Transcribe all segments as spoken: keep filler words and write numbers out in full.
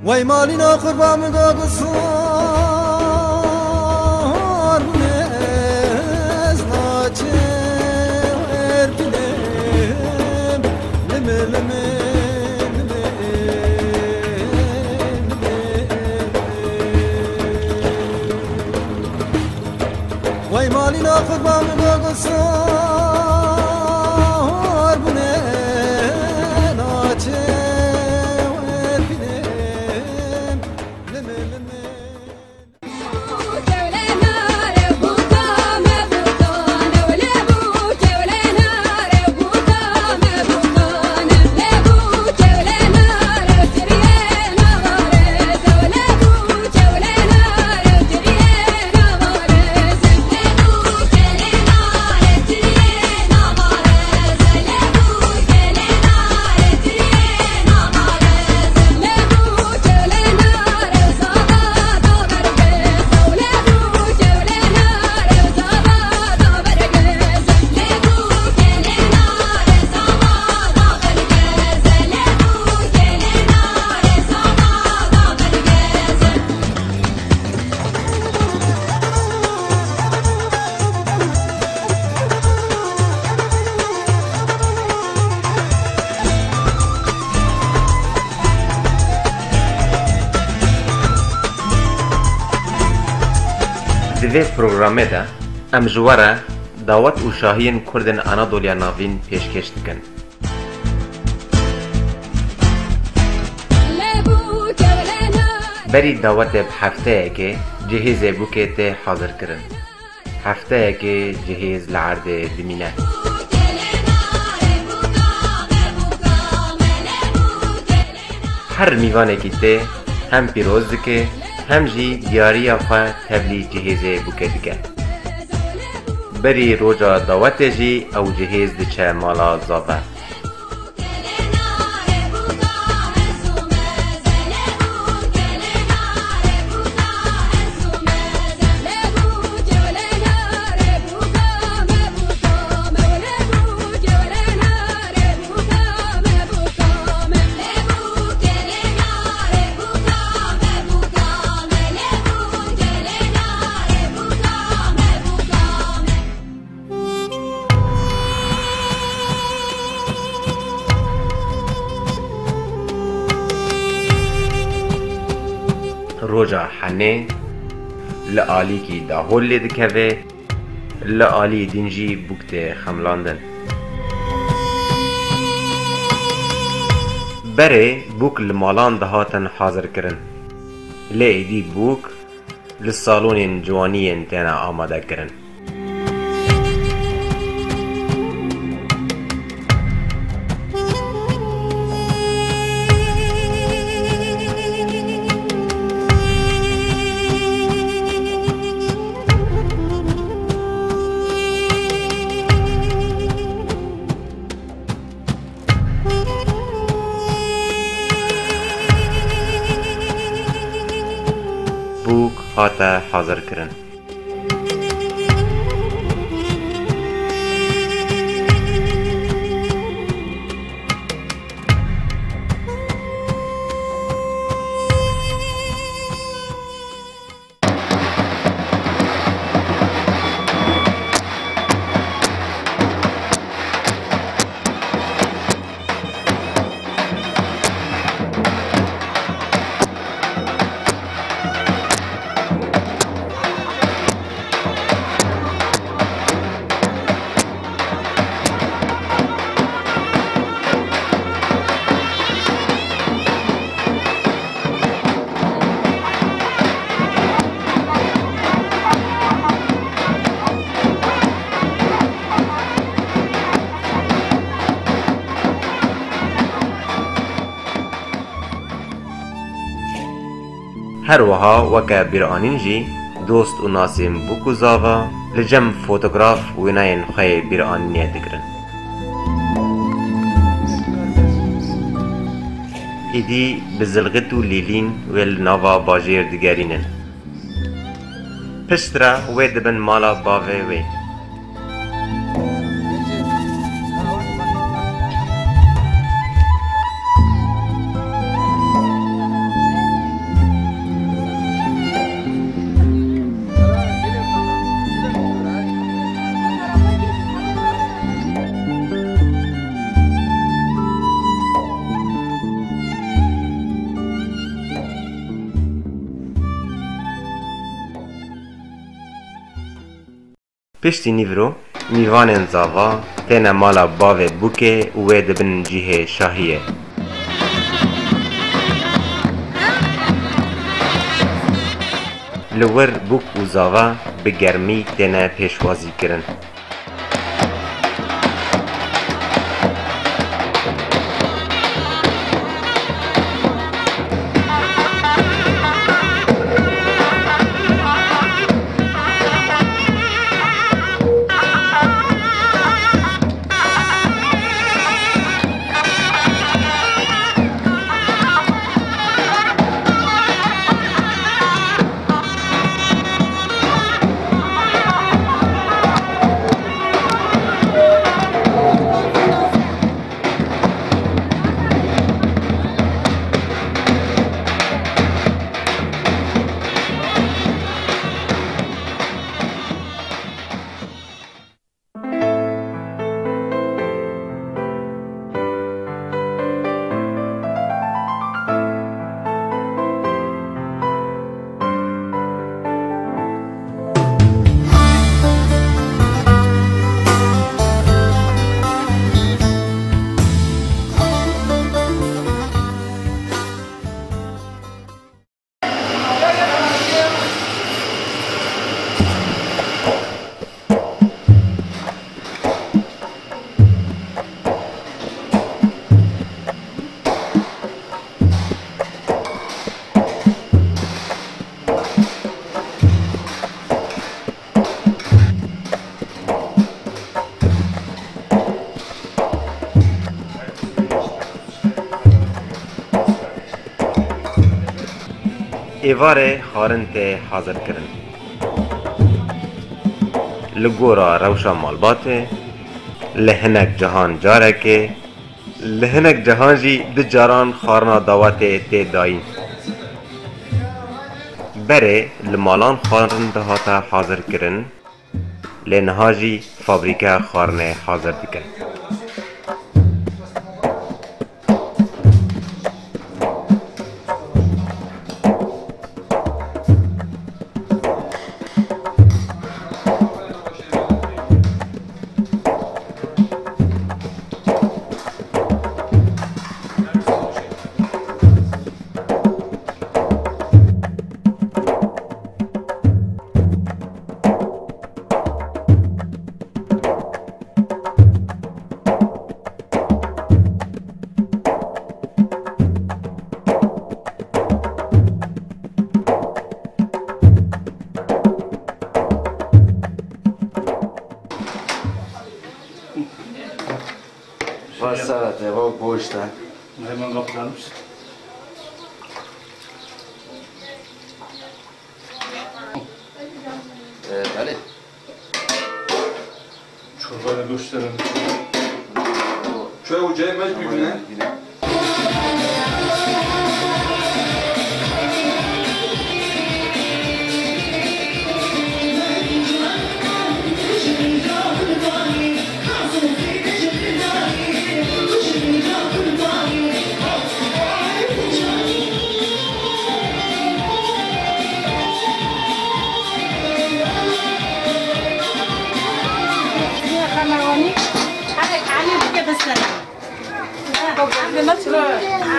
Wey malîna qurban min gagusar bûne, ez naçe wer bilim, lime, lime, lime, lime. Wey malîna qurban min gagusar bûne, naçe wer bilim. Di vê programê de em ji we re dawet û şahiyên Kurdên Anadoliya Navîn pêşkêş dikin. Berî dawetê bi hefteyekê cihêzê bûkê tê hazirkirin. Hefteyekê cihêz li erdê dimîne. Her mîvanekî tê hem pîroz dike, hem jî diyariya xwe tevlî cihêzê bûke dike. Berî roja dawetê jî ew cihêz diçe mala zave. Roja henê li alîkî dahol lê dikeve, li alî din jî bûk tê xemlandin. Berê bûk li malan dihatin hazirkirin. Lê êdî bûk li salonên ciwaniyên têne amadekirin. Bûk hate hazirkirin. Her wiha weke bîranîn jî dost û nasên bûk û zava li cem fotograf wêneyên xwe yê bîranînê digirin. Êdî bi zilxit û lîlîn wê li nava bajêr digerînin. Piştre wê dibin mala bavê wê. Piştî nîvro, mîvanên zava têne mala bavê Bûkê û wê dibin cihê şahiyê. Li wir bûk û zava bi germî têne pêşwazî kirin. Êvarê xwarin tê hazirkirin. Li gora rewşa malbatê, li hinek cihan carekê, li hinek cihan jî du caran xwarina dawetê tê dayîn. Berê li malan xwarin dihate hazirkirin, lê niha jî fabrîkeya xwarinê hazir dikin. Wasa te, va boş te. Hemen kapılarmış. Ee, Ali. Çorbayı gösterin. Çay ocağı hemen birbirine.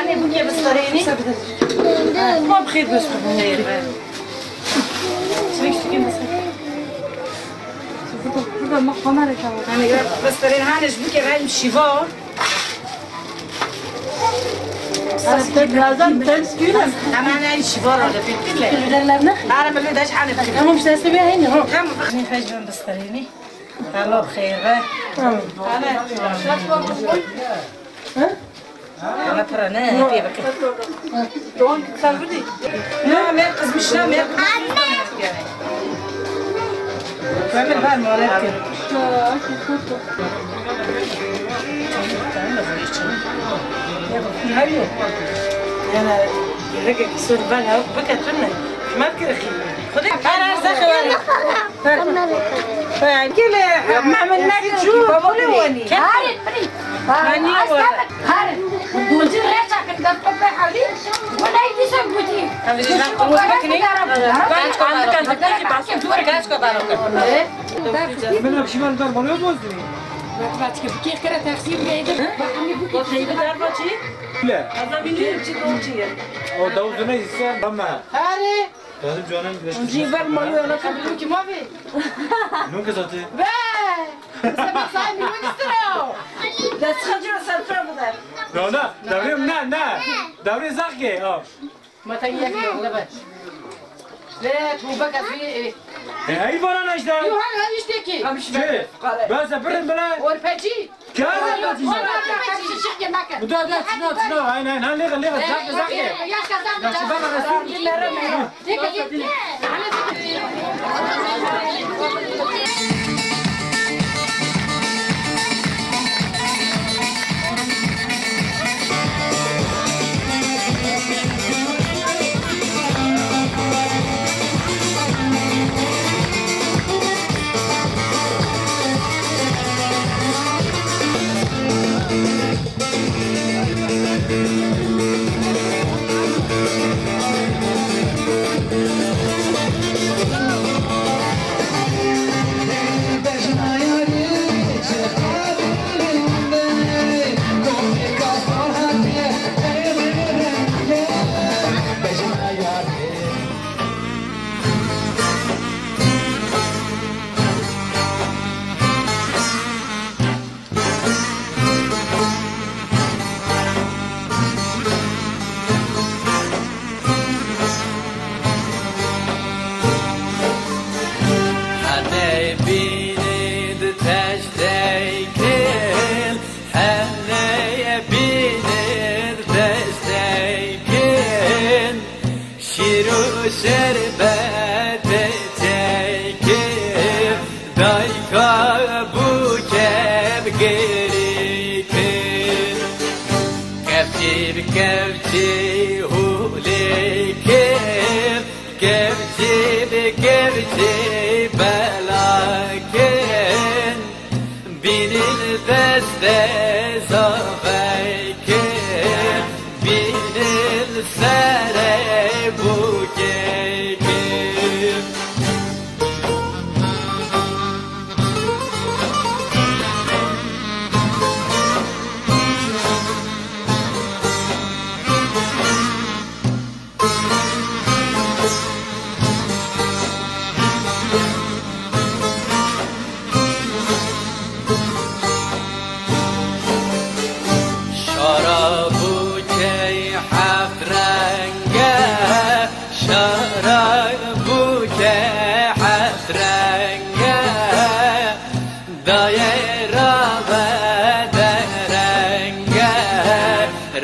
Anne, bu niye bistırayını? Tamam, xeyr, bistırayını. Xeyr be. Çilek sütü kendisi. Burada, burada bak, kamera çağır. Hani ya, bistırayını, hani şu bir kere şiva. Birazdan ters gülüm. Ama hani şiva orada bitti. Üzerlerine. Ara böyle de hani. Tamam, işte, seviye aynı, ha. Tamam, bak. Ne fecrun bistırayını. Hello, xeyr be. Tamam. Ana. Ha? Ana pira ne? Pê bike. Doğan güzel bu değil. Ne, mer kızmış ne, mer kızmış. Ömür var mı? Öyle yapıyor. Hayır. Yani, gerek ki sen ben ya, bu kadın ne? Kime gerek? Xwedê her her zexê were. Gele, Mehmet Mekî çû, baba wî. Harit, pirî. Mani were. Harit. Dolcî reça kir, dest pe pe hewlî. Wele dîsa gotî. Min hepşî ben der malê bozdî. Le. O dawzune ise ama. Herê. Lazım canım. Cî ver malê ana. Ki ma vê. Nûke zatî. Be. Sen sen mi istirao. Destxacı serfra bu da. No, no. Devrim ne, ne. Devrim zahke. Ha. Mata yek yok, ne be? Ve tuğba gazı, e. E, hayır bana ne işte? Yok, hayır, hayır, işte ki. Çi? Bas birin bile. Orpeci. Kâr. Orpeci. Bu da, da, çına, çına. Aynen, aynen. Lege, lege. Zahke, zahke. Yaş kazandı. Yaş kazandı. Hene bînid teşteykin, hene bînid teşteykin. Şîr û şerbetê çêkir, dayka bûke bi gerî kir. Kevçî bi kevçî hûlê kir, kevçî bi kevçî bela kir. Bînin destê zavekê, bînin serê bûkekê. Şara bûkey heft reng e, şara bûkey heft reng e. Dayê rave derenge,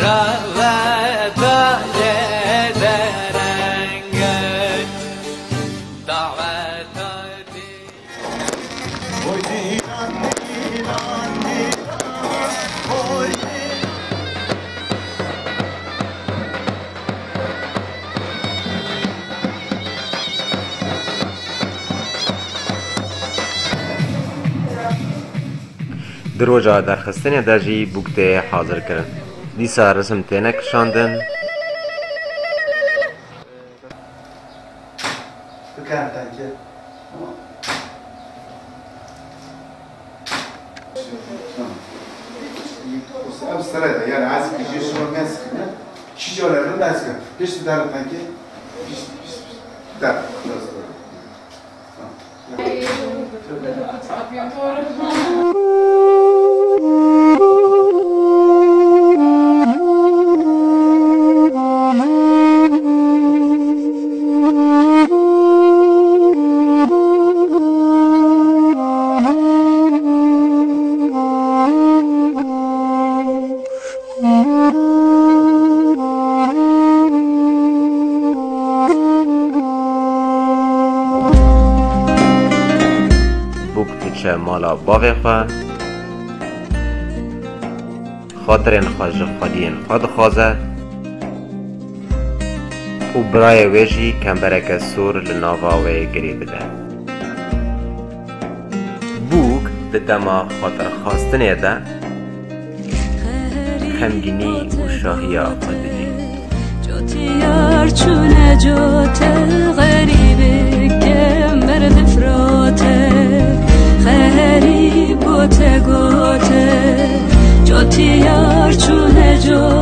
rave dayê derenge. Daweta dî. Oy dîran, dîran, dîran, oy dîran. Di roja derxistinê de jî bûk tê hazirkirin. Dîsa risim têne kişandin. Bikin tenke. Tamam. Tamam. Ev sırayla, yani azıcık bir şey şunu ne sıkın, ne? Şişe öyle ne sıkın? Pişti darı tenke. Pişti, pişti, pişti. Dar. Biraz böyle. Tamam. Bûk diçe mala bavê xwe, xatirên xwe ji xwediyên xwe dixwaze û birayê wê jî kembereke sor li nava wê girê dide. Bûk di dema xatirxwestinê de xemgînî û şahiya xwe didî. Yar çûne cote, xerîbik kember difrote, xerîb gote gote, cotî yar çûne cote.